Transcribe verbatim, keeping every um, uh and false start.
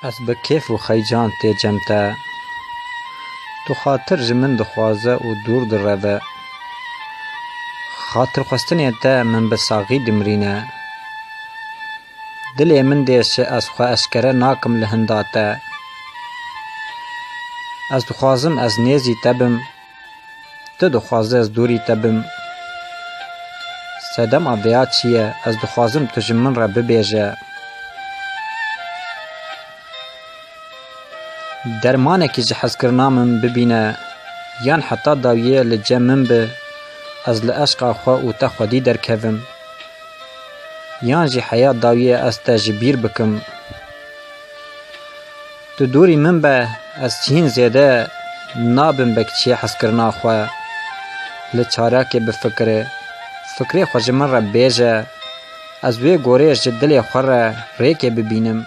Ez bi kêf û xeycan tê cem te. Tu xatir ji min dixwaze û dûr direve. Xatirxwestinê te min bi saxî dimrîne. Dilê min dêşe, ez xwe eşkere nakim li hinda te. Ez dixwazim ez nêzî te bim. Tu dixwaze ez dûrî te bim. Sedema vêya çi ye? Ez dixwazim tu ji min re bibêje. Dermanekî ji hezkirina min bibîne, yan heta dawiyê li cem min bi, ez li eşqa xwe û te xwedî derkevim. Yan jî heya dawiyê ez te ji bîr bikim. Tu dûrî min be, ez hîn zêde nabim bekçiyê hezkirina xwe. Li çarekê bifikire, fikrê xwe ji min re bêje, ez wê gorê ji dilê xwe re rêkê bibînim.